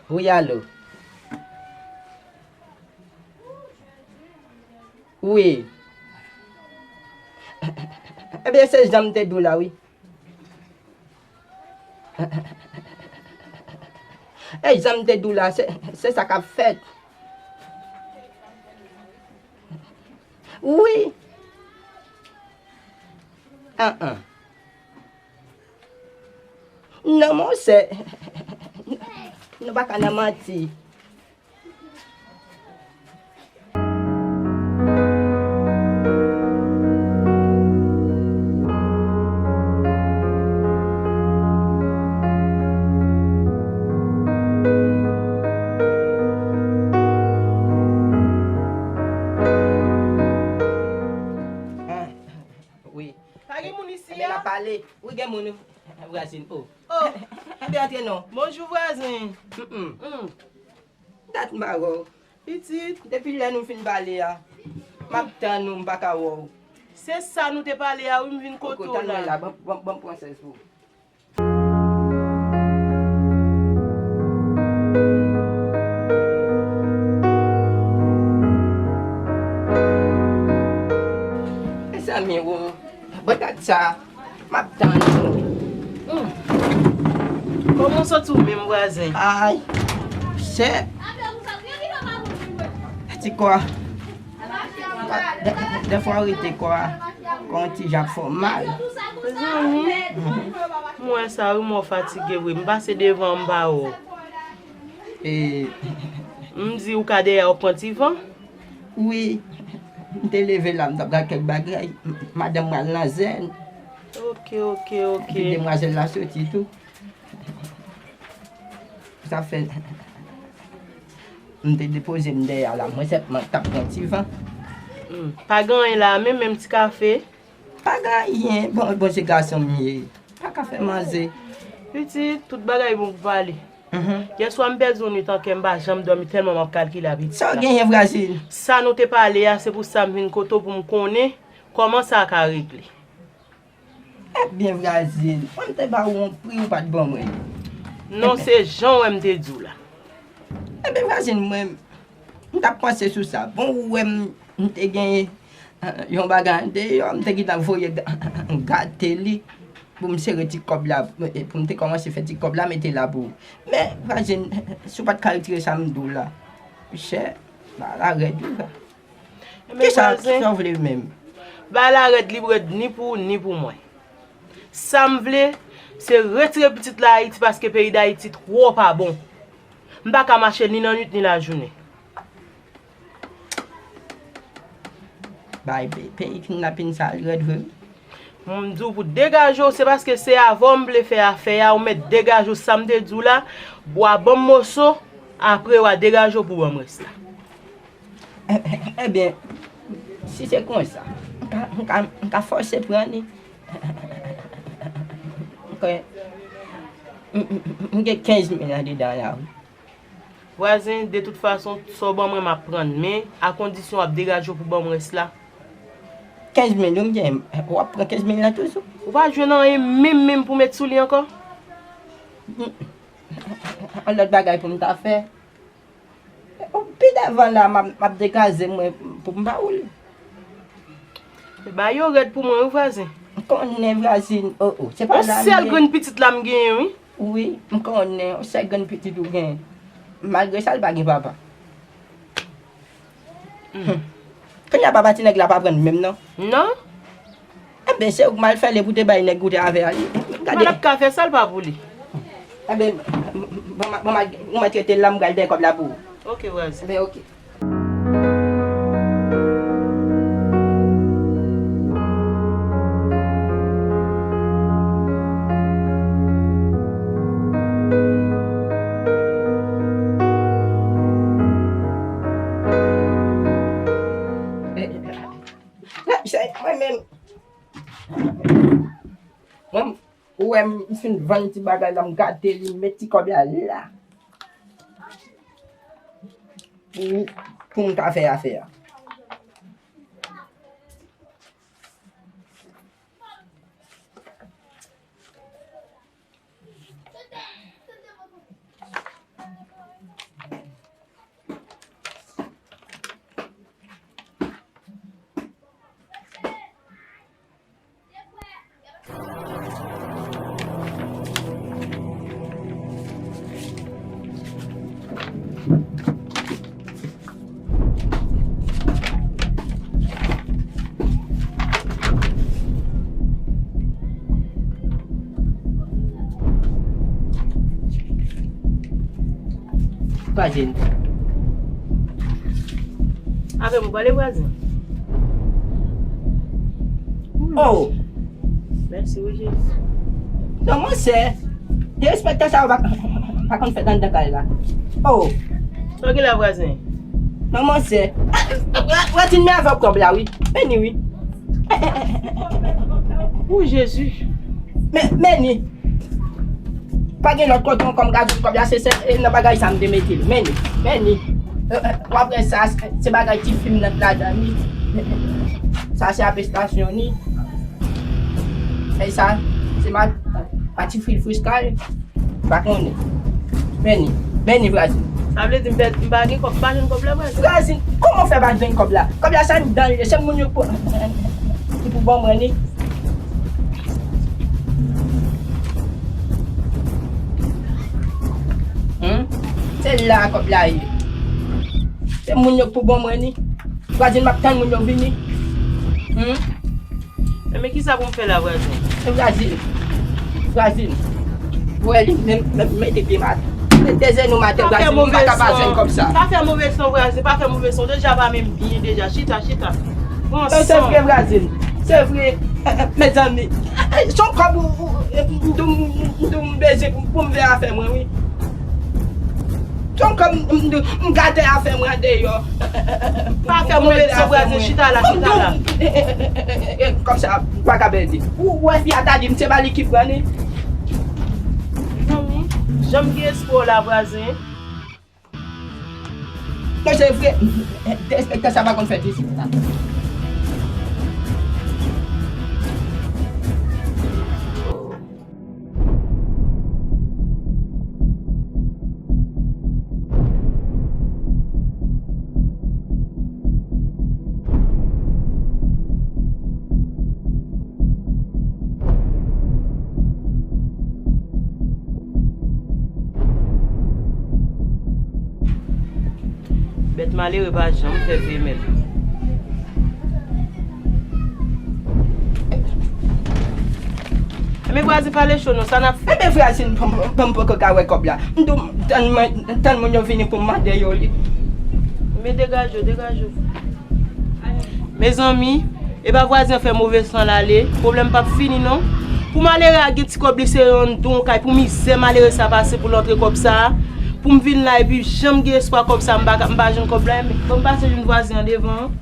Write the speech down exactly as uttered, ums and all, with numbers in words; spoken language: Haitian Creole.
Wi, alo. Wi. Ebyen, se jan m te di w la, wi. E jan m te di w la, se, se sa k ap fèt. Wi. An, an. Non, monchè. Nou pa ka nan manti. Ah, wi. Pa gen moun isi a? Ebyen, n ap pale. Wi, gen moun, vwazin. Oh. Oh. Ebyen, antre non. Bonjou, vwazen. Mm, mm. Mm. Dat m pa wè w. Pitit. Depi lè nou fin pale a, m ap tann ou, m pa ka wè w. Se sa nou te pale a, wi, m vin kote w la. Ban, ban, ban m pran sèz pou ou. Mezanmi, o, bon, gad sa. M ap tann ou. Hmm. Kòman w santi w menm, vwazen? Ay, chè. Ti kò a. De, defwa w rete kò a, kò a yon ti jan ap fè w mal. Mezanmi, m wè sa wi, m wè w fatige vre. M pase devan an, m pa wè w. E, m di ou ka dèyè a, w pran ti van? Wi, m te leve la, m t ap gad kèk bagay. M, madanm mwen al nan zèn. Ok, ok, ok. Epi demwazèl la soti tou. Sa fè m te depoze m dèyè a la, mwen sèlman t ap pran ti van. Hmm. Pa gen anyen la menm, menm ti kafe? Pa gen anyen. Bon, bon, se gason m ye. Pa ka fè manze. Pitit, tout bagay bon pou pale. Mhm. Yèswa m pèdi yon nwit an kè, m pa janm dòmi tèlman m ap kalkile a pitit la. Sa w genyen, vwazin? Sa nou te pale a, se pou sa m vin kote w pou m konnen kòman sa ka regle. Ebyen, vwazin, mwen m te ba ou yon pri ou pa t ban mwen. Non, se jan w wè m te di w la. Ebyen, vwazin, mwen, m t ap panse sou sa. Bon, ou wè m, m te gen, eh, yon bagay andeyò, m te gentan voye ga-, gate li pou m sere ti kòb la, eh, pou m te kòmanse fè ti kòb la, mete la pou ou. Men, vwazin, si w pa t ka retire sa m di w la, chè, ba la rèd wi la. Kisa, kisa w vle menm? Bay la rèd, li rèd ni pou ou, ni pou mwen. Sa m vle, se retire pitit la Ayiti paske peyi Dayiti twò pa bon. M pa ka mache ni nan nwit ni lajounen. Bay pe-, peyi kidnapin sa rèd vre wi. M di w pou degaje w, se paske se avè w m vle fè afè a, ou mèt degaje w, sa m te di w la, bwa ban m moso, apre w a degaje w pou ban m rès la. Ebyen, si se konsa, m ka, m ka, m ka fòse pran li. M kwè, m, m, m gen kenz mil andedan la wi. Vwazen, de tout fason, sa w ban mwen, m ap pran l, men a kondisyon w ap degaje w pou ban m rès la. Kenz mil wi m gen, w ap pran kenz mil lan toujou? Ou pa jwenn anyen menm, menm pou met sou li ankò? Yon lòt bagay pou m ta fè. Pi devan la, m ap, m ap dekaze mwen pou m ba ou l. Ba yo rèd pou mwen wi, vwazen. M konnen vwazin, o, o, se pa la m ye. Yon sèl grenn pitit la m genyen wi. Wi, m konnen, yon sèl grenn pitit ou genyen. Malgre sa, l pa gen papa. Hmm. Kounye a papa ti nèg la pa pran l menm non. Non. Enben, se ou k mal fè l, epi w te bay nèg ou te avè a li. Gade. Malap ka fè sa, l pa pou li. Enben, bon, bon, bon, ou mèt rete la, m pral dèyè kòb la pou ou. Ok, vwazin. Enben, ok. Mwen menm, mwen, ou wè m fin vann ti bagay la, m gade li, m met ti kòb la la. Pou, pou m ka fè afè a. Vwazin. Avè m ou pale, vwazin? Oh! Mèsi wi, Jezi. Non, monchè. Derespektan sa yo pa, pa konn fèt anndan kay la. Oh! Sa w gen la, vwazin? Non, monchè. Vwazin, men avè w kòb la, wi. Men ni, wi. Ou, Jezi. Men, men ni. Pa gen lòt kote ankò m ka jwenn kòb la, se sèl, e, nan bagay sa m te mete l. Men ni, men ni. E, e, w ap wè sa, se, se bagay ti fi m nan ladan ni. Sa se apestasyon ni. E sa, se ma, ma ti fi l friskay. Pa konnen. Men ni, men ni, vwazin. Sa vle di m pèdi, m pa gen kòb, m pa jwenn kòb la, vwazin? Vwazin, kòman w fè pa jwenn kòb la? Kòb la se anndan li ye, se moun yo pou, ki pou ban mwen ni. Hmm? Se la kòb la ye. Se moun yo pou ban mwen ni. Vwazin, m ap tann moun yo vini. Hmm? Enben, kisa pou m fè la, vwazin? E vwazin. Vwazin. Ou wè li, men, men, mete pye m atè. Mete zenou m atè, vwazin, m pa ka pa jwenn kòb sa. Pa fè move son, vwazin, pa fè move son. Deja pa menm byen, deja. Chita, chita. Pran san. Se vre, vwazin. Se vre. Mezanmi. Se yon kòb ou, ou, m di w, m di w m bezwen pou, pou m fè afè mwen, wi. Tonton, m, m, m gade afè mwen andeyò. Pa fè move son, vwazin, chita la, chita la. Kòmsa, m pa ka pèdi. Ou wè fi a ta di m se pa li ki pran li. Mezanmi, jan m gen espwa w la, vwazin. Non, se vre. Derespektan sa pa konn fèt isit la. Bèt malere pa janm fè vye mèt. Enben vwazin, pale cho non, sa n ap fè? Enben vwazin, m, m, m poko ka wè kòb la. M di w, tann mwen, tann moun yo vini pou m mande yo li. Men degaje w, degaje w. Mezanmi, e pa vwazin an fè move san l ale, pwoblèm p ap fini non. Pou malere a gen ti kòb li, se yon don kay, pou mizè malere sa pase pou l antre kòb sa, pou m vin la epi jan m gen espwa kòb sa, m pa, m pa jwenn kòb la, men ban m pase jwenn vwazin an devan an.